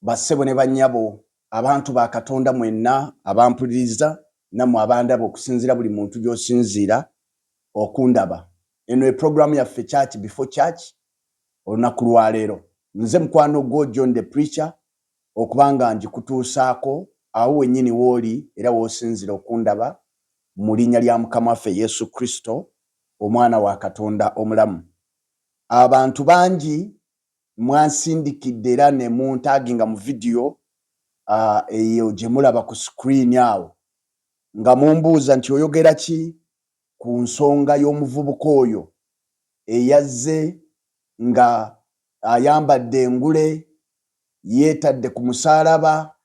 Bassebo ne bannyabo, abantu ba Katonda mwenna abampuliriza nammwe abandaba okusinziira buli muntu gy'osinziira okundaba. Eno ye pulogulaamu yaffe Church Before Church olunaku lwaleero. Nze mukwano gwo John the Preacher okuba nga ngikutuusaako awo wennyini w'oli era w'osinziira okundaba mu linnya lya Mukama waffe Yesu Kristo omwana wa Katonda omulamu. Abantu bangi mwansindikidde era ne muntaginga mu vidiyo eyo gye mulaba ku screen awo nga mumbuuza nti oyogera ki ku nsonga y'omuvubuka oyo eyazze nga ayambadde engule yeetadde ku musaalaba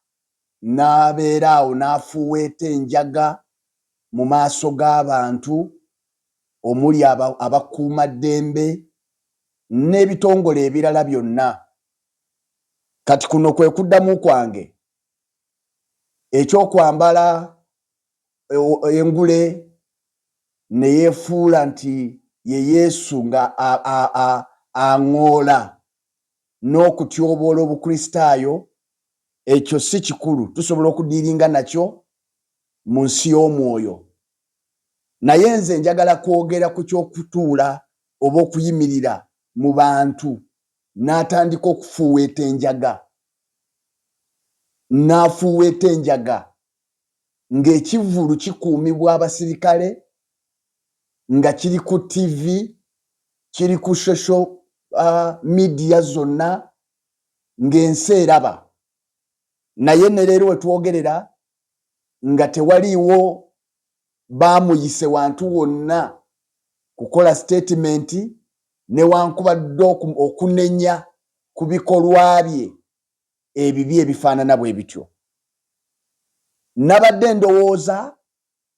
n'abeera awo n'afuuweeta enjaga mu maaso g'abantu omuli abakuumaddembe n'ebitongole ebirala byonna. Kati kuno kwe kuddamu kwange eky'okwambala engule ne yeefuula nti ye Yesu nga aŋoola n'okutyoboola Obukristaayo, ekyo si kikulu. Tusobola okudiiringa nakyo mu nsi y'omwoyo. Naye nze njagala kwogera ku ky'okutuula oba okuyimirira mu bantu n'atandika okufuuweeta enjaga, n'afuuweeta enjaga ng'ekivvulu kikuumibwa abasirikale, nga kiri ku ttivi, kiri ku social media zonna, ng'ensi eraba. Naye ne leero we twogerera nga tewaliiwo baamuyise wantu wonna kukola sitatimenti newankubadde okunenya ku bikolwa bye ebibi ebifaanana bwe bityo. Nabadde ndowooza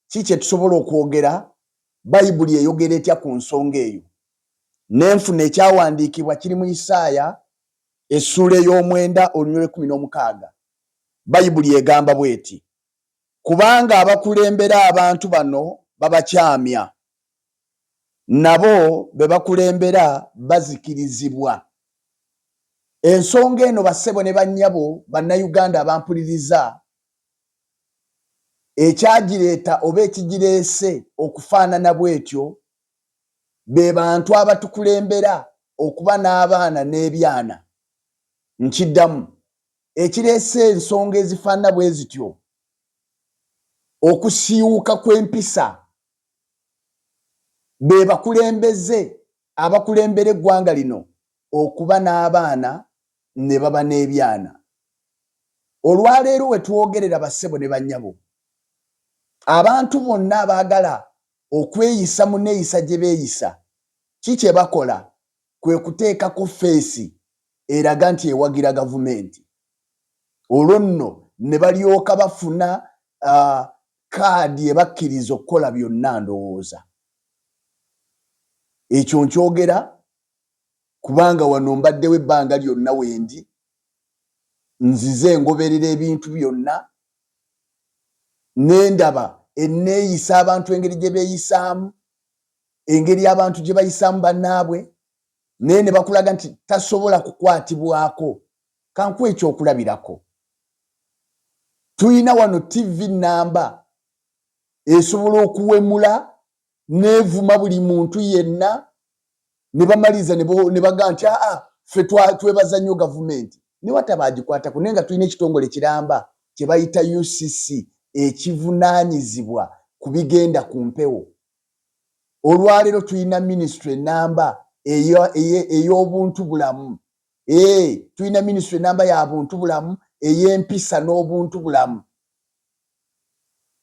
ki kye tusobola okwogera, Bayibuli eyogera etya ku nsonga eyo? Ne nfuna ekyawandiikibwa kiri mu Isaaya essuula ey'omwenda oluny lw'ekkumi n'omukaaga. Bayibuli egamba bw'eti, Kubanga abakulembera abantu bano babakyamya, nabo be bakulembera bazikirizibwa. Ensonga eno bassebo ne bannyabo Bannayuganda abampuliriza, ekyagireeta oba ekigireese okufaanana bw'etyo be bantu abatukulembera okuba n'abaana n'ebyana. Nkiddamu, ekireese ensonga ezifaanana bwe zityo okusiiwuuka kw'empisa be bakulembeze abakulembera eggwanga lino okuba n'abaana ne baba n'ebyana. Olwaleero we twogerera bassebo ne bannyabo, abantu bonna abaagala okweyisa mu nneeyisa gye beeyisa, ki kye bakola kwe kuteekako ffeesi eraga nti ewagira gavumenti. Olwo nno ne balyoka bafuna kaadi ebakkiriza okukola byonna ndowooza. Ekyo nkyogera kubanga wano mbaddewo ebbanga lyonna wendi, nzize ngoberera ebintu byonna ne ndaba enneeyisa abantu engeri gye beeyisaamu, engeri abantu gye bayisaamu bannaabwe naye ne bakulaga nti tasobola kukwatibwako. Kankuwe ekyokulabirako, tulina wano ttivi nnamba esobola okuwemula n'evuma buli muntu yenna ne bamaliriza ne bagamba nti aa ffe twebaza nnyo gavumenti ne wataba agikwatako, naye nga tulina ekitongole kiramba kye bayita UCC ekivunaanyizibwa ku bigenda ku mpewo. Olwaleero tulina minisitule ennamba ey'obuntu bulamu. Ee, tulina minisitule ennamba ya buntu bulamu ey'empisa n'obuntu bulamu.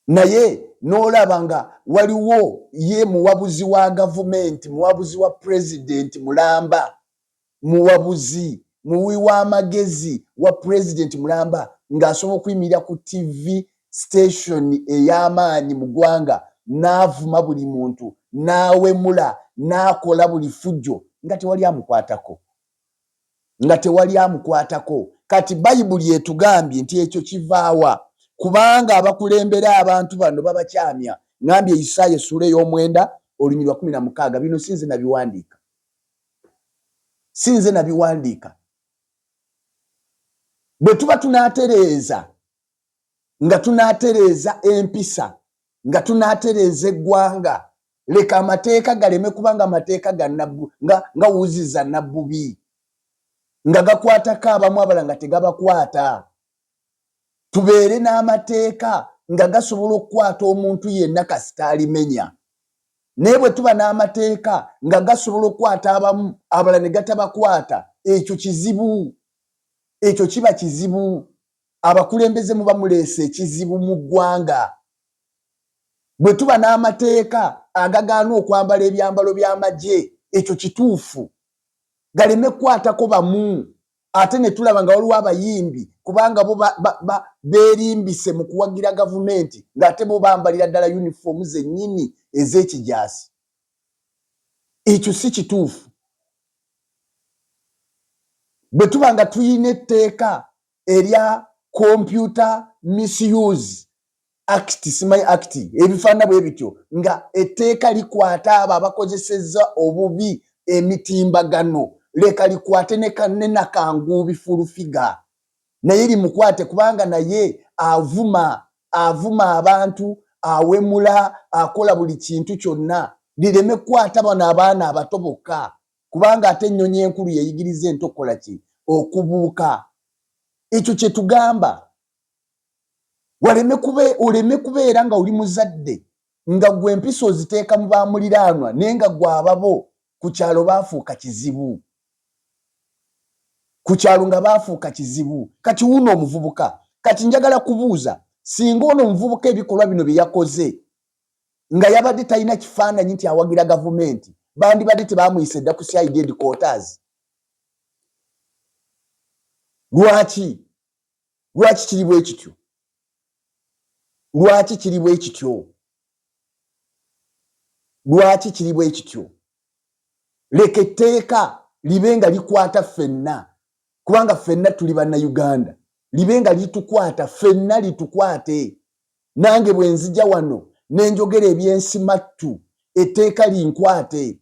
Naye n'olaba nga waliwo ye muwabuzi wa gavumenti, muwabuzi wa pulezidenti mulamba, muwabuzi, muwi w'amagezi wa pulezidenti mulamba ng'asobola okuyimirira ku ttivi station ey'amaanyi mu ggwanga n'avuma buli muntu, n'awemula, n'akola buli ffujjo nga tewali amukwatako. Nga tewali amukwatako. Kati Bayibuli etugambye nti ekyo kivaawa? Kubanga abakulembera abantu bano babakyamya. Ŋambye Isaaya essuula ey'omwenda olunyiriri lwa 16. Bino si nze nabiwandiika. Si nze nabiwandiika. Bwe tuba tunaatereeza, nga tunaatereeza empisa, nga tunaatereeza eggwanga, leka amateeka galeme kubanga amateeka nga wuzi za nabbubi, nga gakwatako abamu, abala nga tegabakwata. Tubeere n'amateeka nga gasobola okukwata omuntu yenna kasita alimenya. Naye bwe tuba n'amateeka nga gasobola okukwata abamu, abalala ne gatabakwata, ekyo kizibu, ekyo kiba kizibu. Abakulembeze muba muleese ekizibu mu ggwanga. Bwe tuba n'amateeka agagaana okwambala ebyambalo by'amagye, ekyo kituufu, galeme kukwatako bamu, ate ne tulaba nga waliwo abayimbi, kubanga bo beerimbise mu kuwagira gavumenti, ng'ate bo bambalira ddala yunifoomu zennyini ez'ekijaasi. Ekyo si kituufu. Bwe tuba nga tuyina etteeka erya Computer Misuse Act, simanyi act, ebifaanana bwe bityo, nga etteeka likwata abo abakozesezza obubi emitimbagano, leka likwate ne Nakanguubi Full Figure, naye limukwate, kubanga naye avuma, avuma abantu, awemula, akola buli kintu kyonna. Lireme kukwata bano abaana abato bokka, kubanga ate ennyonyi enkulu yeyigiriza ento okukola ki? Okubuuka. Ekyo kye tugamba. Oleme kubeera nga oli muzadde nga gwe empisa oziteeka mu bamuliraanwa, naye nga gwe ababo ku kyalo baafuuka kizibu, ku kyalo nga baafuuka kizibu. Kati wuuno omuvubuka. Kati njagala kubuuza, singa ono omuvubuka ebikolwa bino bye yakoze nga yabadde talina kifaananyi nti awagira gavumenti, bandibadde tebamuyise dda ku CID headquarters? Lwaki? Lwaki kiri bwe kityo? Lwaki kiri bwe kityo? Lwaki kiri bwe kityo? Leka etteeka libe nga likwata ffenna, kubanga ffenna tuli Bannayuganda. Libe nga litukwata ffenna, litukwate. Nange bwe nzija wano ne njogera ebyensimattu, etteeka linkwate.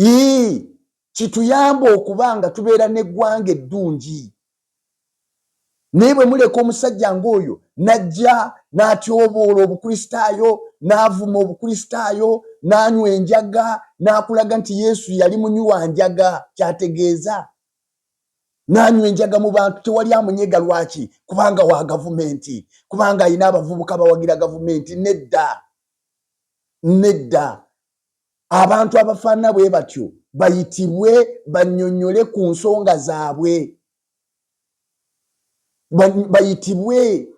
Ii, kituyamba okuba nga tubeera n'eggwanga eddungi. Naye bwe muleka omusajja ng'oyo n'ajja n'atyoboola Obukristaayo, n'avuma Obukristaayo, n'anywa enjaga, n'akulaga nti Yesu yali munywi wa njaga, kyategeeza n'anywa enjaga mu bantu, tewali amunyega. Lwaki? Kubanga wa gavumenti, kubanga alina abavubuka bawagira gavumenti. Nedda, nedda. Abantu abafaanana bwe batyo bayitibwe, bannyonnyole ku nsonga zaabwe, bayitibwe,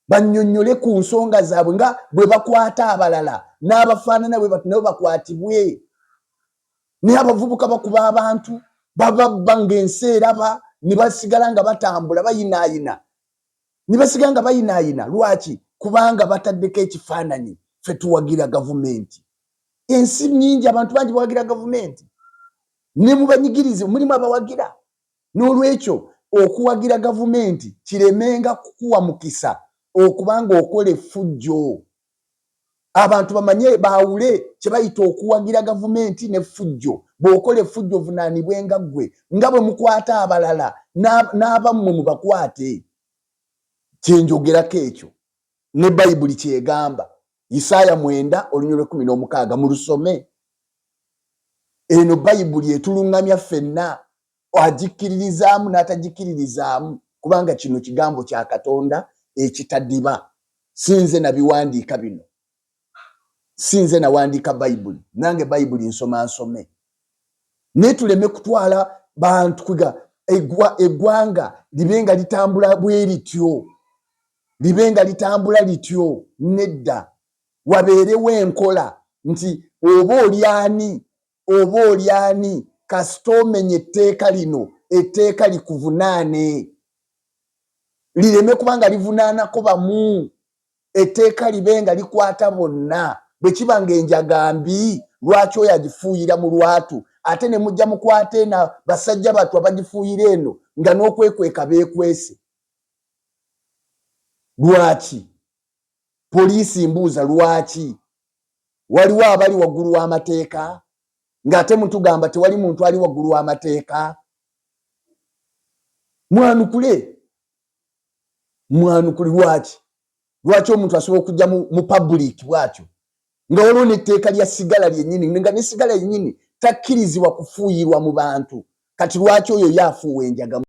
bannyonnyole ku nsonga zaabwe, nga bwe bakwata abalala n'abafaanana bwe batyo nabo bakwatibwe. Naye abavubuka bakuba abantu, bababba ng'ensi eraba, ne basigala nga batambula bayinaayina, ne basigala nga bayinaayina. Lwaki? Kubanga bataddeko ekifaananyi, ffe tuwagira gavumenti. Ensi nyingi, abantu bangi bawagira gavumenti, ne mu banyigirizi mulimu abawagira. N'olwekyo okuwagira gavumenti kiremenga kukuwa mukisa okuba nga okola effujjo. Abantu bamanye, baawule kye bayita okuwagira gavumenti n'effujjo. Bw'okola effujjo, ovunaanibwenga ggwe, nga bwe mukwata abalala, n'abammwe mubakwate. Kyenjogerako ekyo ne Bayibuli kyegamba. Isaaya 9 olunyiriri lw'e16, mulusome. Eno Bayibuli etuluŋŋamya ffenna, agikkiririzaamu n'atagikkiririzaamu, kubanga kino kigambo kya Katonda ekitadiba. Si nze nabiwandiika bino, si nze nawandiika Bayibuli. Nange Bayibuli nsoma nsome, naye tuleme kutwala bantu kuga eggwanga libe nga litambula bwe lityo, libe nga litambula lityo. Nedda, wabeerewo enkola nti oba oli ani, oba oli ani, kasita omenya etteeka lino, etteeka likuvunaane, lireme kubanga livunaanako bamu. Etteeka libe nga likwata bonna. Bwe kiba ng'enjaga mbi, lwaki oyo agifuuyira mu lwatu, ate ne mujja mukwata eno basajja batu abagifuuyira eno nga n'okwekweka beekwese? Lwaki? Poliisi, mbuuza, lwaki waliwo abali waggulu w'amateeka, ng'ate mutugamba tewali muntu ali waggulu w'amateeka? Mwanukule, mwanukule. Lwaki omuntu asobola okujja mu public bwatyo, nga waliwo netteeka lya sigala lyennyini, nga ne sigala yennyini takkirizibwa kufuuyirwa mu bantu? Kati lwaki oyo ye afuuwa enjaga?